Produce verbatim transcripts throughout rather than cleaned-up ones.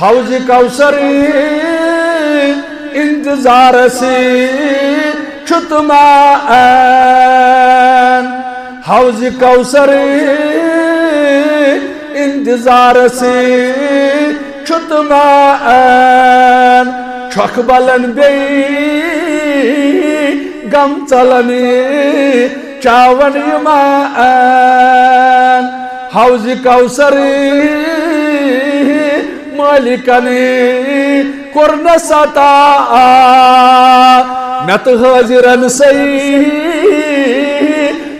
حوض کوثر انتظارس چھُ تمعن، حوض کوثر انتظارس چھُ تمعن، چھۄکھ بلن بیٚیہِ غم ژلن چاون یِمن۔ حوض کوثر مٲلکن کوٚر نہٕ ستا، مےٚ تہٕ حٲضرن سٕے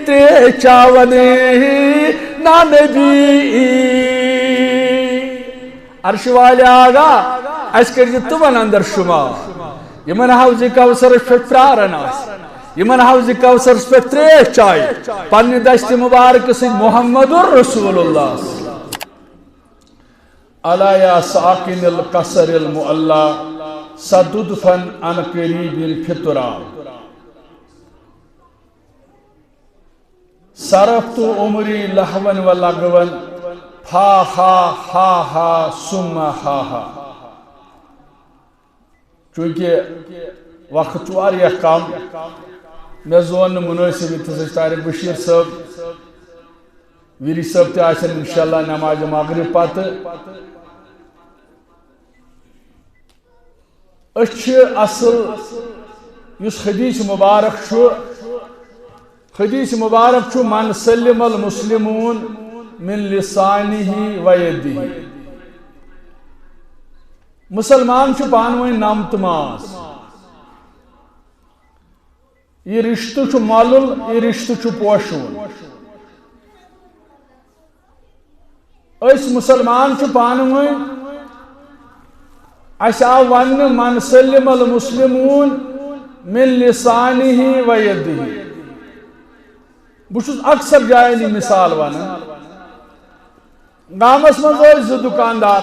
ترٛیش چاون نا نبی۔ عرش والے آغا، اسہِ کٔرۍ زِ تِمن اندر شمار، یِمن حوض کوثرس پٮ۪ٹھ پراران آسہِ، یِمن حوض کوثرس پٮ۪ٹھ ترٛیش چایہِ، پننہِ دستِ مبارکہٕ سۭتۍ محمد رسول اللہ۔ الا یا ساکن القصر المعلی، ستدفن عن قریب فی التراب۔ صرفت عمری لہوا و لغوا، فا ہا ہا ہا ثم ہا ہا۔ چونکہ وقت چھُ واریاہ کم، مےٚ زون نہٕ منٲسِب ییٚتہِ ہسا چھُ طارق بشیر صٲب، ویری صٲب تہِ آسن انشاءاللہ نماز مغرب پتہٕ۔ أسۍ چھِ اصل، یُس حدیث مبارک چھُ، حدیث مبارک چھُ، "من سلم المسلمون من لسانہ و یدہ"۔ مسلمان چھِ پانہٕ ؤنۍ نم تہٕ ماز۔ یہِ رشتہٕ چھُ مۄلُل، یہِ رشتہٕ چھُ پوشوُن۔ أسۍ مسلمان چھِ پانہٕ ؤنۍ، اسہِ آو وننہٕ، "من سلم المسلمون من لسانہ و یدہ"۔ بہٕ چھُس اکثر جاین یہِ مثال ونان۔ گامس منٛز ٲسۍ زٕ دُکاندار،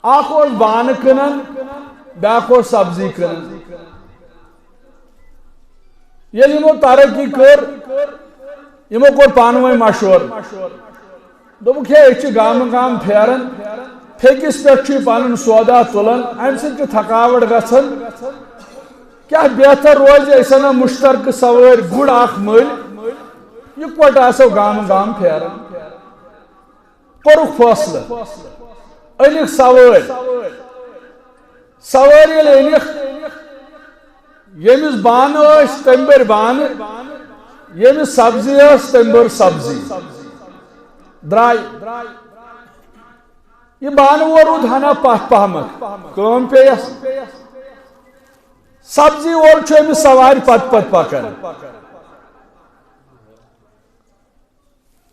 اکھ اوس بانہٕ کٕنان، بیاکھ اوس سبزی کٕنان۔ ییٚلہِ یِمو ترقی کٔر، یِمو کوٚر پانہٕ ؤنۍ مشورٕ۔ دوٚپُکھ، "ہے، أسۍ چھِ گامہٕ گام پھیران، پھیٚکِس پٮ۪ٹھ چھُ یہِ پنُن سودا تُلان، امہِ سۭتۍ چھِ تھکاوٹ گژھان۔ کیٛاہ بہتر روزِ، أسۍ انو مشترکہٕ سوٲرۍ گُر اکھ مٔلۍ، یِکوٹہٕ آسو گامہٕ گام پھیران۔" کوٚرُکھ فٲصلہٕ، أنِکھ سوٲرۍ۔ سوٲرۍ ییٚلہِ أنِکھ، ییٚمِس بانہٕ ٲسۍ، تٔمۍ بٔرۍ بانہٕ، ییٚمِس سبزی ٲس، تٔمۍ بٔر سبزی۔ درٛاے۔ یہِ بانہٕ وول روٗد ہنا پتھ پہمتھ، کٲم پیٚیَس۔ سبزی وول چھُ أمِس سوارِ پتہٕ پتہٕ پکان۔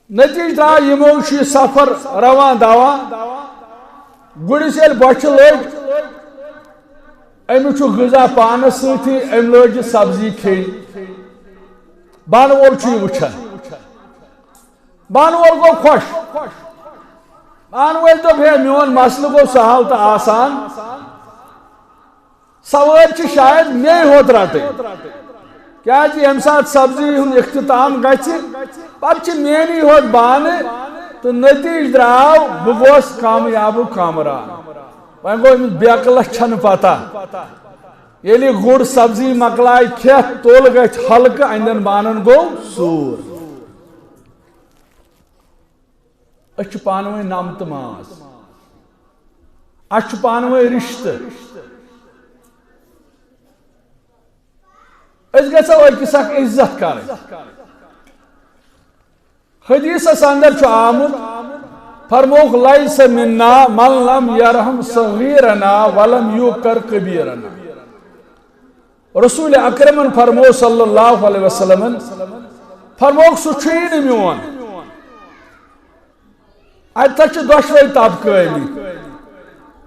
نتیجہ درٛاو، یِمو چھُ یہِ سفر رواں دواں۔ گُرِس ییٚلہِ بۄچھِ لٔج، أمِس چھُ غذا پانس سۭتی، أمۍ لٲج یہِ سبزی کھیٚنۍ۔ بانہٕ وول چھُ یہِ وٕچھان۔ بانہٕ وول گوٚو خۄش۔ بانہٕ وٲلۍ دوٚپ، "ہے، میون مسلہٕ گوٚو سہل تہٕ آسان۔ سوٲرۍ چھِ شاید مے ہوت رٹٕنۍ۔ کیازِ ییٚمہِ ساتہٕ سبزی ہُنٛد اختتام گژھِ، پتہٕ چھِ میٲنی ہوت بانہٕ۔" تہٕ نتیجہ درٛاو، بہٕ گوس کامیابُک کامران۔ وۄنۍ گوٚو أمِس بیکلس چھنہٕ پتہ۔ ییٚلہِ گُر سبزی مۄکلایہِ کھٮ۪تھ، توٚل گژھِ ہلکہٕ، اَنٛدٮ۪ن بانن گوٚو سوٗر۔ أسۍ چھِ پانہٕ ؤنۍ نم تہٕ ماز۔ اَسہِ چھُ پانہٕ ؤنۍ رِشتہٕ۔ أسۍ گژھو أکِس اکھ عزت کرٕنۍ۔ حدیثس اندر چھُ آمُت، فرمووُکھ، "لیس منا من لم یرحم صغیرنا ولم یوقر کبیرنا۔" رسول اکرمن فرموو صلی اللہ علیہ وسلمن، فرمووُکھ، "سُہ چھُے نہٕ میون۔" اتہِ تھا چھِ دۄشوے طبقہٕ ٲمٕتۍ۔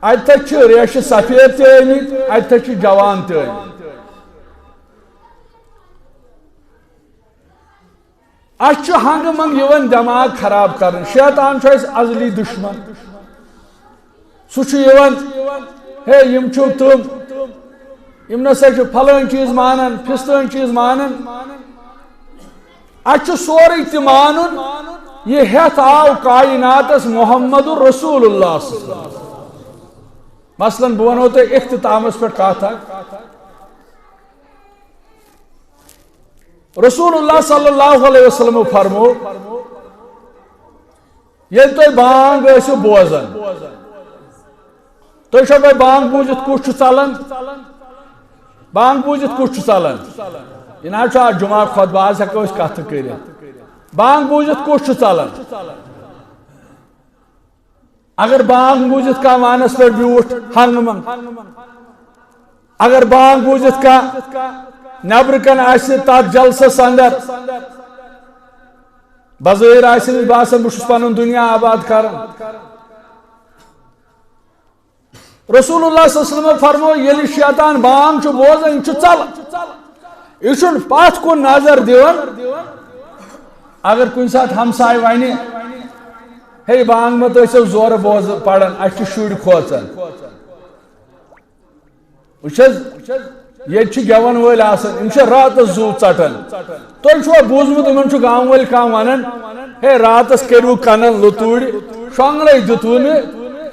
اتہِ تھا چھِ ریشہِ سفید تہِ ٲمٕتۍ، اتہِ تھا چھِ جوان تہِ ٲمٕتۍ۔ اسہِ چھُ ہنگہٕ منگہٕ یِوان دٮ۪ماغ خراب کرنہٕ۔ شیطان چھُ اسہِ ازلی دشمن۔ سُہ چھُ یِوان، "ہے، یِم چھِو تِم، یِم نسا چھِ فلٲنۍ چیٖز مانان، فستٲنۍ چیٖز مانان۔" اسہِ چھُ سورُے تہِ مانُن۔ یہِ ہٮ۪تھ آو کائناتس محمد رسول اللہ صلی اللہ علیہ وسلم۔ مثلاً، بہٕ وَنو تۄہہِ اختتامَس پٮ۪ٹھ کَتھ اَکھ۔ رسول اللہ صلی اللہ علیہ وسلم فرمو، ییٚلہِ تُہۍ بانگ ٲسِو بوزان، تُہۍ چھو پَے بانگ بوٗزِتھ کُس چھُ ژَلان؟ بانگ بوٗزِتھ کُس چھُ ژَلان؟ یہِ نہ حظ چھُ آز جمعہ خطبہ، آز ہٮ۪کو أسۍ کَتھٕ کٔرِتھ۔ بانگ بوٗزِتھ کُس چھُ ژَلان؟ اگر بانگ بوٗزِتھ کانٛہہ وانس پٮ۪ٹھ بیوٗٹھ ہنگہٕ منٛگ، اگر بانگ بوٗزِتھ کانٛہہ نٮ۪برٕ کنہِ آسہِ تتھ جلسس اندر، بظٲہر آسہِ أمِس باسان، بہٕ چھُس پنُن دُنیا آباد کران۔ رسول اللہ صلی اللہ علیہ وسلم فرمو، ییٚلہِ شیطان بانگ چھُ بوزان، یہِ چھُ ژلان، یہِ چھُنہٕ پتھ کُن نظر دِوان۔ اگر کُنہِ ساتہٕ ہمساے ونہِ، ہے، بانگ مت ٲسِو زورٕ بوز پران، اسہِ چھِ شُرۍ کھوژان۔ وٕچھ حظ، ییٚتہِ چھِ گٮ۪وَن وٲلۍ آسان، یِم چھِ راتَس زُو ژَٹان۔ تۄہہِ چھُوا بوٗزمُت، یِمَن چھُ گامہٕ وٲلۍ کانٛہہ وَنان، ہے، راتَس کٔرِو کَنَن لُتوٗرِ، شۄنٛگنَے دیُتوُ نہٕ؟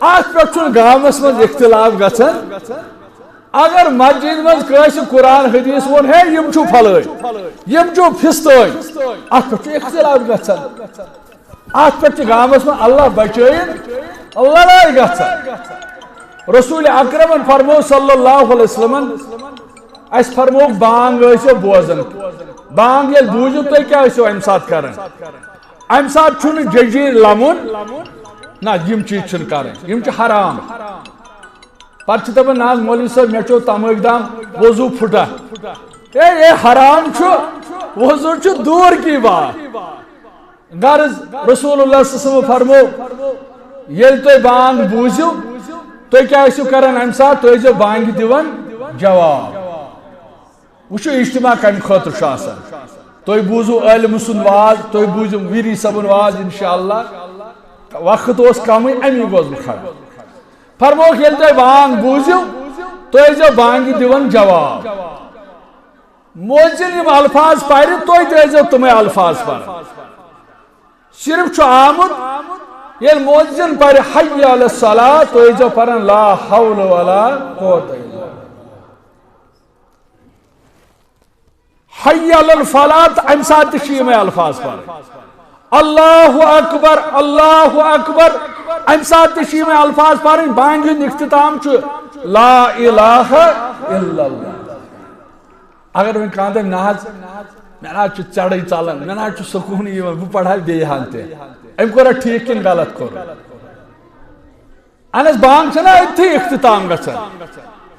اَتھ پٮ۪ٹھ چھُنہٕ گامَس منٛز اختلاف گژھان۔ اگر مسجد منٛز کٲنٛسہِ قرآن حدیث ووٚن، ہے، یِم چھُو پھلٲنۍ، یِم چھُو فِستٲنۍ، اَتھ پٮ۪ٹھ چھُ اختلاف گژھان۔ اتھ پٮ۪ٹھ چھِ گامس منٛز اللہ بچٲیِن لڑٲے گژھان۔ رسول اکرمن فرمو صلی اللہ علیہ وسلمن، اسہِ فرمووُکھ بانگ ٲسِو بوزان، بانگ ییٚلہِ بوٗزِو تُہۍ کیٛاہ ٲسِو امہِ ساتہٕ کران؟ امہِ ساتہٕ چھُنہٕ ججیٖر لمُن، نہ، یِم چیٖز چھِنہٕ کرٕنۍ، یِم چھِ حرام۔ پتہٕ چھِ دپان، نہ حظ مولوی صٲب، مےٚ چیوٚو تمٲکۍ دام، وضوٗ پھُٹا۔ اے، اے، حرام چھُ، وضوٗ چھُ دوٗر کی بات۔ غرض، رسول اللہ صلی اللہ علیہ وسلم فرمو، ییٚلہِ تُہۍ بانگ بوٗزِو، تُہۍ کیٛاہ ٲسِو کران امہِ ساتہٕ؟ تُہۍ ٲسۍزیو بانگہِ دِوان جواب۔ وٕچھِو، اجتماع کمہِ خٲطرٕ چھُ آسان۔ تُہۍ بوٗزِو عٲلمہٕ سُنٛد واز، تُہۍ بوٗزِو ویری صٲبُن واز، انشاءاللہ۔ وقت اوس کمٕے، امی گوس بہٕ کھڑا۔ فرمووُکھ، ییٚلہِ تُہۍ بانگ بوٗزِو، تُہۍ ٲسۍزیو بانگہِ دِوان جواب۔ مؤذن یِم الفاظ پرِ، تُہۍ تہِ ٲسۍزیو تِمے الفاظ پران۔ صرف چھُ آمُت، ییٚلہِ مؤذن پرِ حی علی الصلاۃ، تُہۍ ٲسۍزیو پران لا حول ولا قوۃ الا باللہ۔ حی علی الفلاح، تہٕ امہِ ساتہٕ تہِ چھِ یِمے الفاظ پرٕنۍ۔ اللہ اکبر، اللہ اکبر، امہِ ساتہٕ تہِ چھِ یِمے الفاظ پرٕنۍ۔ بانگہِ ہُنٛد اختتام چھُ لا الہ الا اللہ۔ اگر وۄنۍ کانٛہہ دپہِ، نہ حظ، مےٚ نہ حظ چھُ ژیرٕے ژلان، مےٚ نہ حظ چھُ سکوٗنٕے یِوان، بہٕ پرٕ ہا بیٚیہِ ہن تہِ۔ أمۍ کوٚرا ٹھیٖک کِنہٕ غلط کوٚر؟ اہن حظ، بانگ چھنہ أتھی اختتام گژھان۔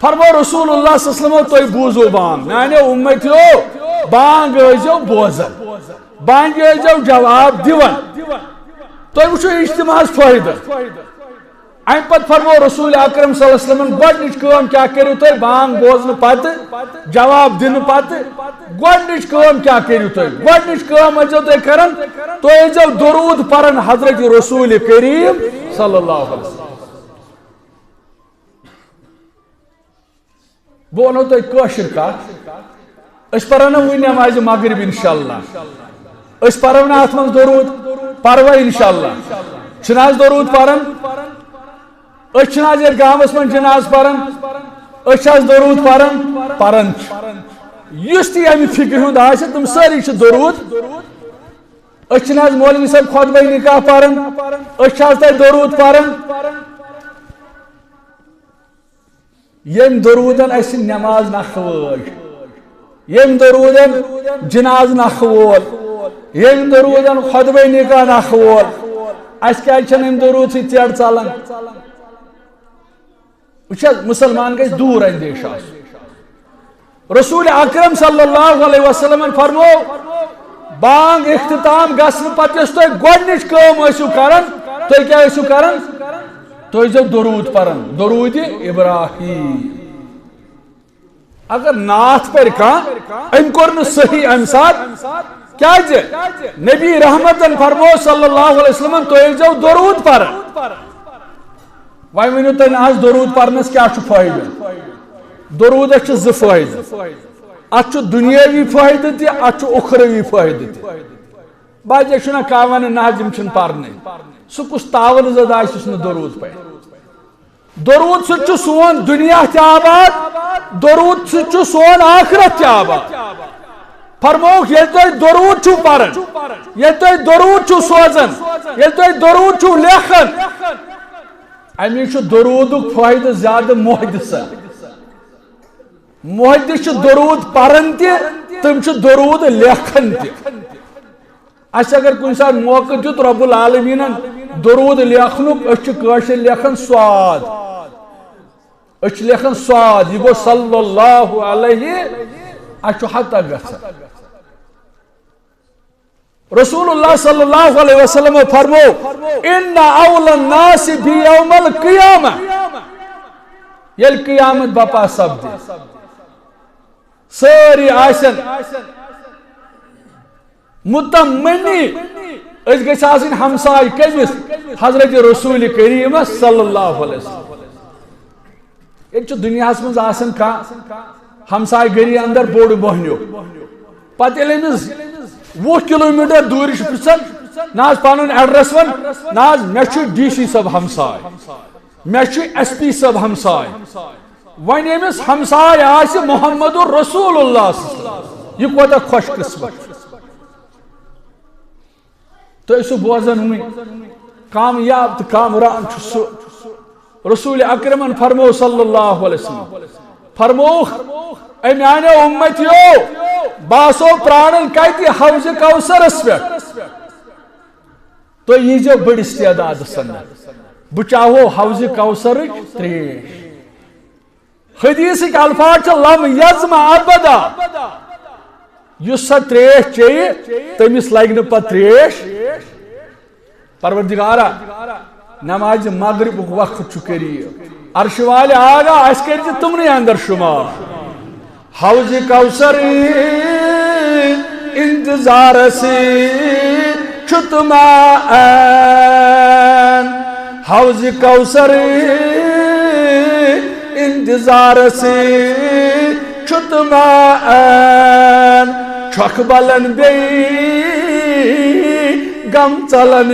فرمو رسول اللہ صلی اللہ علیہ وسلم، تُہۍ بوٗزِو بانگ، میانیو اُمتیو، بانگ ٲسۍزیو بوزان، بانگہِ ٲسۍزیو جواب دِوان۔ تُہۍ وٕچھِو اجتماعس فٲیدٕ۔ امہِ پتہٕ فرمو رسول اکرم صلی اللہ علیہ وسلمن، گۄڈٕنِچ کٲم کیٛاہ کٔرِو تُہۍ؟ بانگ بوزنہٕ پتہٕ، جواب دِنہٕ پتہٕ، گۄڈٕنِچ کٲم کیٛاہ کٔرِو تُہۍ؟ گۄڈٕنِچ کٲم ٲسۍزیو تُہۍ کران، تُہۍ ٲسۍزیو درود پران حضرت رسول کریم صلی اللہ علیہ وسلم۔ بہٕ وَنو تۄہہِ کٲشِر کَتھ، أسۍ پَرو نہ وٕنۍ نٮ۪مازِ مغرب انشاءاللہ، أسۍ پَرو نہ اَتھ منٛز درود، پَروا انشاءاللہ؟ چھِنہٕ حظ درود پَران؟ أسۍ چھِنہٕ حظ یَتھ گامَس منٛز جناز پَران؟ أسۍ چھِ حظ درود پَران؟ پَران چھِ۔ یُس تہِ اَمہِ فِکرِ ہُنٛد آسہِ، تِم سٲری چھِ درود۔ أسۍ چھِنہٕ حظ مولوی صٲب خطبہ نکاح پَران؟ أسۍ چھِ حظ تَتہِ درود پَران؟ ییٚمۍ دروٗدن اَسہِ نٮ۪ماز نکھٕ وٲج، ییٚمۍ دروٗدن جناز نکھٕ وول، ییٚمۍ دروٗدن خطبہ نکاح نکھٕ وول، اَسہِ کیٛازِ چھَنہٕ اَمہِ دروٗد سۭتۍ ژیڑ ژلان؟ وٕچھ حظ، مُسلمان گژھِ دوٗر اندیش آسُن۔ رسول اکرم صلی اللہ علیہ وسلمن فرمو، بانگ اختتام گژھنہٕ پتہٕ یۄس تُہۍ گۄڈٕنِچ کٲم ٲسِو کران، تُہۍ کیٛاہ ٲسِو کران؟ تُہۍ ٲسۍزیو درود پران، درود ابراہیم۔ اگر نعت پرِ کانٛہہ، أمۍ کوٚر نہٕ صحیح اَمہِ ساتہٕ۔ کیٛازِ؟ نبی رحمتن فرمو صلی اللہ علیہ وسلمن، تُہۍ ٲسۍزیو درود پران۔ وۄنۍ ؤنِو تُہۍ، نہ حظ، درود پرنس کیٛاہ چھُ فٲیدٕ؟ درودس چھِ زٕ فٲیدٕ۔ اتھ چھُ دُنیٲوی فٲیدٕ تہِ، اتھ چھُ اُخروی فٲیدٕ تہِ۔ بعضے چھُنہ کانٛہہ ونان، نہ حظ، یِم چھِنہٕ پرنٕے۔ سُہ کُس تاوَل زد آسہِ یُس نہٕ درود پرِ؟ درود سۭتۍ چھُ سون دُنیا تہِ آباد، درود سۭتۍ چھُ سون آخرت تہِ آباد۔ فرمووُکھ، ییٚلہِ تُہۍ درود چھِو پران، ییٚلہِ تُہۍ درود چھِو سوزان، ییٚلہِ تُہۍ درود چھِو لیکھان، اَمہِ چھُ درودُک فٲیدٕ زیادٕ محدثن۔ محدث چھِ درود پران تہِ، تِم چھِ درود لیکھان تہِ۔ اَسہِ اگر کُنہِ ساتہٕ موقعہٕ دیُت رب العالمیٖنن درود لیکھنُک، أسۍ چھِ کٲشِر لیکھان صاد۔ أسۍ چھِ لیکھان صاد، یہِ گوٚو صلی اللہ علیہ، اَسہِ چھُ ہتا گژھان۔ رسول اللہ صلی اللہ علیہ وسلم فرمو، ان اول الناس بی یوم القیامہ، ییٚلہِ قیامت بپا سپدِ، سٲری آسن متمنی، أسۍ گٔژھۍ آسٕنۍ ہمساے کٔمِس؟ حضرت رسول کریمس صلی اللہ علیہ وسلم۔ ییٚتہِ چھُ دُنیاہَس منٛز آسان کانٛہہ ہمسایہِ گٔری اندر بوٚڑ مۄہنیو۔ پتہٕ ییٚلہِ أمِس وُہ کلوٗمیٖٹر دوٗرِ چھُ پرٛژھان، "نہ حظ، پنُن ایڈریس وَن؟" "نہ حظ، مےٚ چھُ ڈی سی صٲب ہمساے، مےٚ چھُ ایس پی صٲب ہمساے۔" وۄنۍ ییٚمِس ہمساے آسہِ محمد رسول اللہ صلی اللہ علیہ وسلم، یہِ کوٗتاہ خۄش قسمت۔ تُہۍ ٲسِو بوزان وٕنۍ، کامیاب تہٕ کامران چھُ سُہ۔ رسول اکرمن فرمو صلی اللہ علیہ وسلم، فرمووُکھ، "اے میانیو امتیو، بہٕ آسو پراران کتہِ؟ حوض کوثرس پٮ۪ٹھ۔ تُہۍ ییٖزیو بٔڑِس تعدادس اندر، بہٕ چاہو حوض کوثرٕچ تریش۔" حدیثٕکۍ الفاظ چھِ، "لم یظمأ ابدا۔" یُس سۄ تریش چیٚیہِ، تٔمِس لگہِ نہٕ پتہٕ تریش۔ پروردگارا، نمازِ مغربُک وقت چھُ قریب۔ عرشہِ والہِ آگاہ، اَسہِ کٔرۍ زِ تِمنٕے اندر شُمار۔ حوض کوثر انتظارس چھُ تمعن، حوض کوثر انتظارس چھُ تمعن، چھۄکھ بلن بیٚیہِ غم ژلن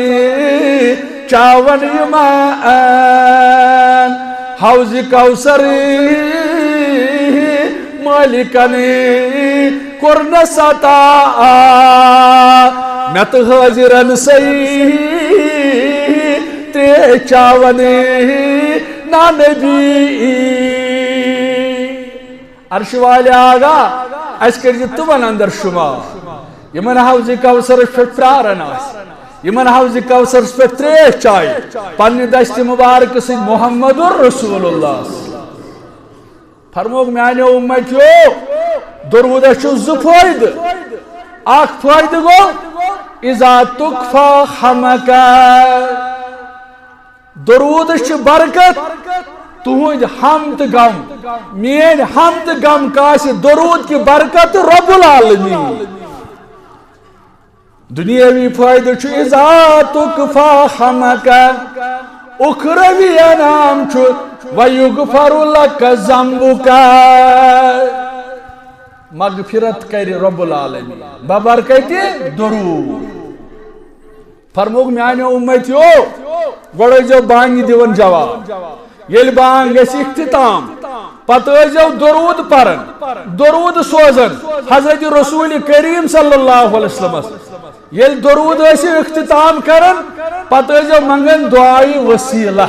چاون یِمن۔ حوض کوثر مٲلِکن کوٚر نہٕ ستا، مےٚ تہٕ حٲضِرن سٕے ترٛیش چاوَن نا نبی۔ عرشہِ والہِ آگاہ، اَسہِ کٔرۍ زِ تِمن اندر شُمار، یِمن حوض کوثرس پٮ۪ٹھ پراران آسہِ، یِمن حوض کوثرس پٮ۪ٹھ ترٛیش چایہِ، پننہِ دستِ مبارکہٕ سۭتۍ محمد رسول اللہ۔ فرمووُکھ، میانیو امتیو، درودس چھُ زٕ فٲیدٕ۔ اکھ فٲیدٕ گوٚو، اذا تکفی حمک، درودس چھِ برکت، تُہنٛدۍ ہم تہٕ غم، میٲنۍ ہم تہٕ غم کاسہِ درود کہِ برکت رب العالمین۔ دنیاوی فٲیدٕ چھُ، اذا تکفی حمک، اخروی انعام چھُ، ویغفر لک ذنبک، مغفرت کرِ رب العالمین ببرکتِ درود۔ فرمووُکھ، میانیو امتیو، گۄڈٕ ٲسۍزیو بانگہِ دِوان جواب۔ ییٚلہِ بانگ گژھِ اختتام، پتہٕ ٲسۍزیو درود پران، درود سوزان حضرت رسول کریم صلی اللہ علیہ وسلمس۔ ییٚلہِ درود ٲسِو اختتام کران، پتہٕ ٲسۍزیو منگان دعایہِ وسیلہ۔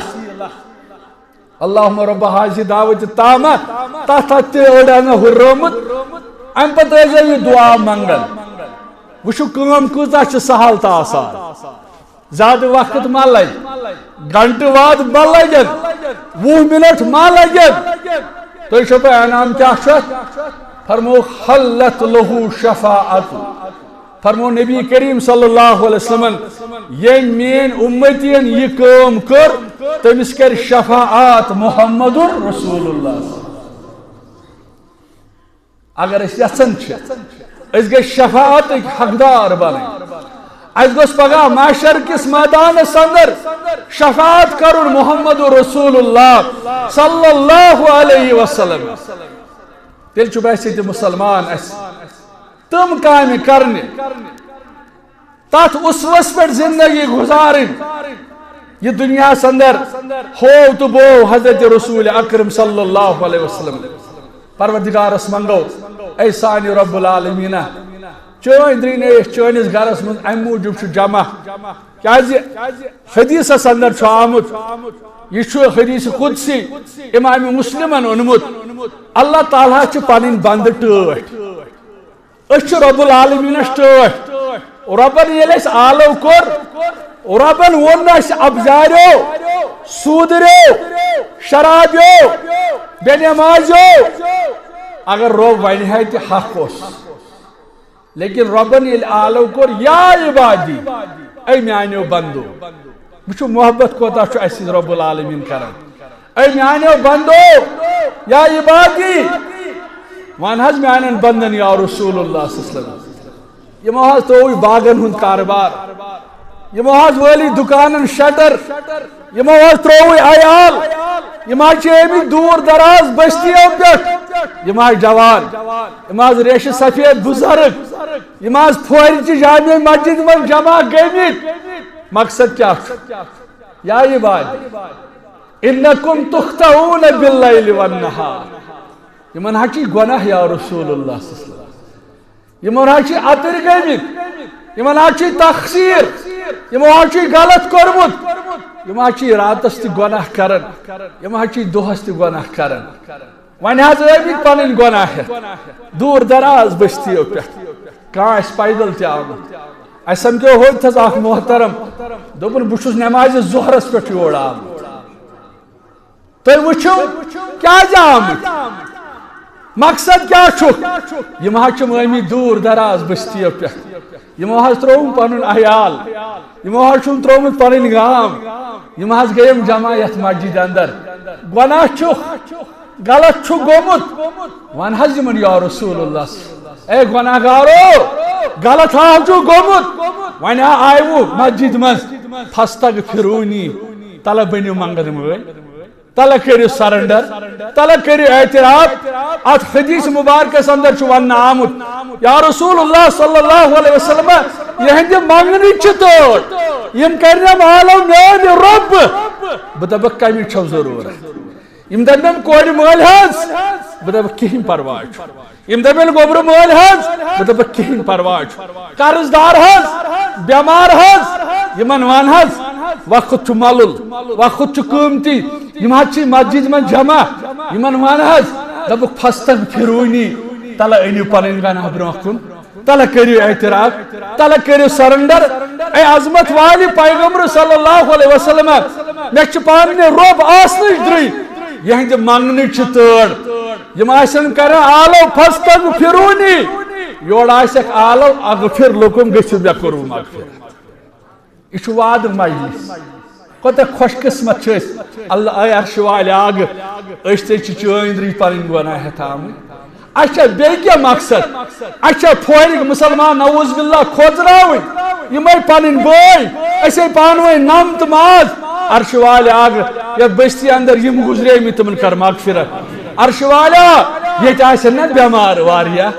اللہم رب هذه الدعوة التامة، تتھ ہتھ تہِ أڑ انہٕ ہُرٲومٕژ، امہِ پتہٕ ٲسۍزیو یہِ دعا منگان۔ وٕچھِو، کٲم کۭژاہ چھِ سہل تہٕ آسان۔ زیادٕ وقت ما لگہِ، گھنٹہٕ واد ما لگن، وُہ منٹ ما لگن۔ تُہۍ چھو پاے انعام کیٛاہ چھُ اَتھ؟ فرمو، حلت لہو شفاعت۔ فرمو نبی کریم صلی اللہ علیہ وسلمن، ییٚمۍ میٲنۍ امتین یہِ کٲم کٔر، تٔمِس کرِ شفاعت محمد رسول اللہ۔ اگر أسۍ یژھان چھِ، أسۍ گٔژھۍ شفاعتٕکۍ حقدار بنٕنۍ۔ اَسہِ گوٚژھ پگاہ محشر کِس میدانس اندر شفاعت کرُن محمد رسول اللہ صلی اللہ علیہ وسلم۔ تیٚلہِ چھُ اَسہِ تہِ مسلمان اَسہِ تِم کامہِ کرنہِ، تتھ اسوس پٮ۪ٹھ زندگی گزارٕنۍ، یہ دنیا سندر ہو تو بو حضرت رسول اکرم صلی اللہ علیہ وسلم۔ پروردگارس منگو، اے سانہِ رب العالمینہ، چٲنۍ درٕنۍ ٲسۍ چٲنِس گرس منٛز امہِ موٗجوٗب چھُ جمع، کیازِ حدیثس اندر چھُ آمُت، یہ چھُ حدیث قدسی، امام مسلمن اوٚنمُت۔ اللہ تعالیٰ چھِ پنٕنۍ بندٕ ٹٲٹھۍ۔ أسۍ چھِ رب العالمینس ٹٲٹھۍ۔ ربن ییٚلہِ اَسہِ آلو کوٚر، ربن ووٚن نہٕ اَسہِ ابزاریو، سوٗدریو، شرابیو، بے نمازیو۔ اگر رب ونہِ ہے تہِ حق اوس، لیکن ربن ییٚلہِ آلو کوٚر، یا عبادی، اے میانیو بندو، وٕچھِو محبت کوتاہ چھُ اَسہِ سۭتۍ رب العالمین کران۔ اے میانیو بندو، یا عبادی، وَن حظ میانٮ۪ن بندن یا رسول اللہ صلی اللہ علیہ وسلم۔ یِمو حظ ترٛووُے باغن ہُنٛد کاربار، یِمو حظ وٲلی دُکانن شٹر، یِمو حظ ترٛووُے عیال، یِم حظ چھِ ٲمٕتۍ دوٗر دراز بستیو پٮ۪ٹھ، یِم حظ جوان، یِم حظ ریشہِ سفید بُزرگ، یِم حظ پھورِ چہِ جامع مسجد منٛز جمع گٔمٕتۍ۔ مقصد کیٛاہ چھُ؟ یا عبادی، انکم تختون باللیل والنہار۔ یِمن حظ چھِ گۄناہ یا رسول اللہ صلی اللہ علیہ وسلم۔ یِمن حظ چھِ اَتٕرۍ گٔمٕتۍ، یِمن حظ چھِ تقصیر، یِمو حظ چھُ غلط کوٚرمُت، یِم حظ چھِ راتس تہِ گۄناہ کران، یِم حظ چھِ دۄہس تہِ گۄناہ کران۔ وۄنۍ حظ ٲمٕتۍ پنٕنۍ گۄناہ ہٮ۪تھ دوٗر دراز بستیو پٮ۪ٹھ، کانٛہہ آسہِ پیدل تہِ آمُت۔ اَسہِ سمکھیو ہوٚتہِ تھَس اکھ محترم، دوٚپُن، بہٕ چھُس نمازِ ظہرس پٮ۪ٹھ یور آمُت۔ تُہۍ وٕچھِو، کیٛازِ آمٕتۍ؟ مقصد کیٛاہ چھُ؟ یِم حظ چھِ ٲمٕتۍ دوٗر دراز بستیو پٮ۪ٹھ۔ یِمو حظ ترٛووُم پنُن عیال۔ یِمو حظ چھُم ترٛوومُت پنٕنۍ گام۔ یِم حظ گٔیم جمع یتھ مسجد اندر۔ گۄناہ چھُ، غلط چھُ گوٚمُت۔ وَن حظ یِمن یا رسول اللہ۔ اے گۄناہ گارو، غلط حظ چھُ گوٚمُت۔ وۄنۍ آیوٕ مسجد منٛز، فاستغفرونی، تلہ بٔنِو منٛگن وٲلۍ۔ تلہ کٔرِو سرنڈر، تلہ کٔرِو اعتراف۔ اتھ حدیث مبارکس اندر چھُ وننہٕ آمُت، یا رسول اللہ صلی اللہ علیہ وسلم، یہندِ منگنٕچ چھِ تٲر، یم کرنم عالم میانہِ رۄب۔ بہٕ دپکھ کمِچ چھو ضرورت؟ یم دپن کورِ مٲلۍ حظ، بہٕ دپکھ کہین پرواے چھُ۔ یم دپن گوٚبرٕ مٲلۍ حظ، بہٕ دپکھ کہین پرواے چھُ۔ قرض دار حظ، بیمار حظ، یمن ون حظ، وقت چھُ ملُل، وقت چھُ قۭمتی، یم حظ چھِ مسجد منٛز جمع، یمن ون حظ، دپُکھ فاستغفرونی، تلہ أنِو پنٕنۍ گناہ برونٛہہ کُن، تلہ کٔرِو اعتراف، تلہ کٔرِو سرنڈر۔ اے عظمت والہِ پیغمبر صلی اللہ علیہ وسلم، مےٚ چھِ پننہِ رۄب آسنٕچ درٕے، یہنٛدِ منگنٕچ چھِ تٲر۔ یم آسن کران آلو فاستغفرونی، یورٕ آسکھ آلو اغفر لکم، گٔژھِو مےٚ کوٚروٕ مغفرت۔ یہ چھُ وعدٕ مجلس۔ کوتاہ خوش قسمت چھِ أسۍ۔ اللہ، اے عرشہِ والہِ آگہٕ، أسۍ تہِ چھِ چٲنۍ درٕے پنٕنۍ گۄناہ ہٮ۪تھ آمٕتۍ۔ اچھا، بیٚیہِ کیٛاہ مقصد؟ اچھا، پھورِکھ مسلمان نعوذ باللہ کھوژراوٕنۍ، یِمے پنٕنۍ بٲے، أسے پانہٕ ؤنۍ نم تہٕ ماز۔ عرشہِ والہِ آگہٕ، یتھ بستی اندر یِم گُزریمٕتۍ، تِمن کر مغفرت۔ عرشہِ والیا، ییٚتہِ آسن نا بٮ۪مار واریاہ،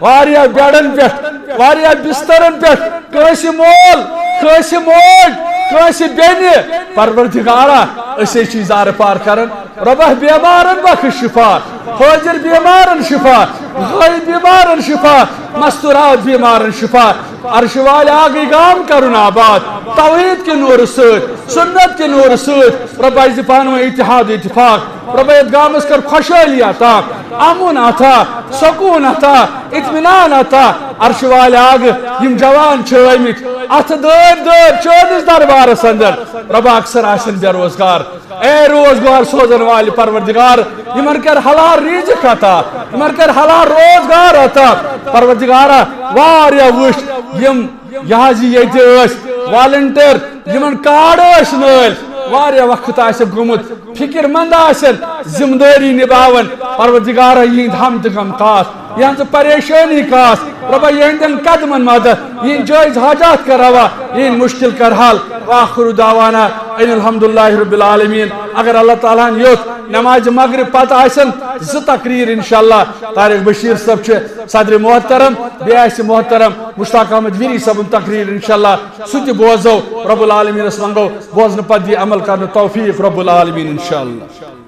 واریاہ بیڈن پٮ۪ٹھ، واریاہ بسترن پٮ۪ٹھ، کٲنٛسہِ مول، کٲنٛسہِ موج، کٲنٛسہِ بیٚنہِ۔ پروردگارا، أسے چھِ زارٕ پار کران۔ رۄبہ، بیمارن بخش شفا، حٲضِر بیمارن شفا، غٲیب بیمارن شفا، مستورات بیمارن شفا۔ عرشہِ والہِ آگہٕ گام کرُن آباد، توحید کہِ نورٕ سۭتۍ، سنت کہِ نورٕ سۭتۍ۔ رۄبہ، اَسہِ دِ پانہٕ ؤنۍ اتحاد و اتفاق۔ رۄبہ، یتھ گامس کر خۄشحٲلی عطا، امن عطا، سکون عطا، اطمینان عطا۔ عرشہِ والہِ آگہٕ، یم جوان چھِ ٲمٕتۍ اتھٕ دٲرۍ دٲرۍ چٲنِس دربارس اندر، رۄبہ، اکثر آسن بے روزگار۔ اے روزگار سوزن والہِ پروردگار، یمن کر حلال رزق عطا، یمن کر حلال روزگار عطا۔ پروردگارا، واریاہ وٕچھ یم، یہ حظ یہِ ییٚتہِ ٲسۍ والنٹیر، یمن کارڈ ٲسۍ نٲلۍ، واریاہ وقت آسہِ گوٚمُت، فکر مند آسن، ذمہ دٲری نباون۔ پروردگارا، یہنٛد ہم تہٕ غم کاس، یہنٛز پریشٲنی کاس۔ رۄبہ، یہنٛدٮ۪ن قدمن مدد، یہنٛدۍ جٲیز حاجات کر روا، یہنٛدۍ مشکل کر حل۔ وآخر دعوانا ان الحمد للہ رب العالمین۔ اگر اللہ تعالیٰ ہن یوٚت، نماز مغرب پتہٕ آسن زٕ تقریر انشاءاللہ۔ طارق بشیر صٲب چھِ صدر محترم، بیٚیہِ آسہِ محترم مشتاق احمد ویری صٲبُن تقریر انشاءاللہ، سُہ تہِ بوزو۔ رب العالمینس منگو بوزنہٕ پتہٕ دی عمل کرنہٕ توفیق رب العالمین انشاءاللہ۔